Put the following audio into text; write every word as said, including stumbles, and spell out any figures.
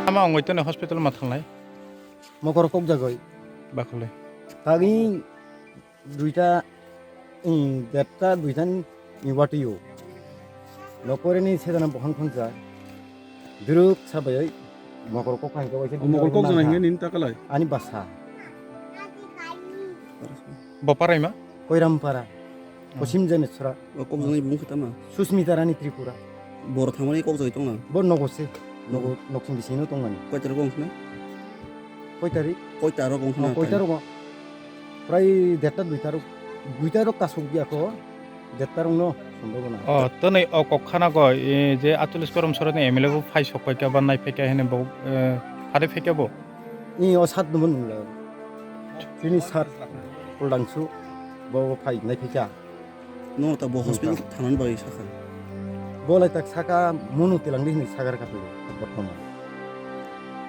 Ama ongoi tone hospital ma thanglai. Mokoro kok jagoi. Bakhole. Taging duita, i, detta duita ni watiyo. Nokore ni sedana bohan khonsa. Duruk sabayoi mokoro kok hangka waisa. O mokoro kok jana hingga nin takalai. Ani basa. Bo parai ma? Koiram para. Posim Jaintia sora. O kok jana bung khitama. Susmita Rani Tripura. Bor thamani kok jai tongna. Bo nogo se. Nogo noksing bisino tongmani. Koi tarik wng khna? Koi tarik? Koi tarik wng khna? Koi tarik wng. Prai detta duita rok. Duita rok kasuk biya ko. Detta rok no. Sambhabona. O, twnwi o kok khana go, e, je Atulis Korom Sora ni M L A bo phai sok paikha ba nai paikha hene bo, e, phare phaikha bo? I o sat numo nungla. Tini sat Kuldangsu bo phai nai phaikha. No ta bo hospital thanani bagwi sakha. Bo lai tak saka munu tilang di hinwi sagar ka tu bortoman.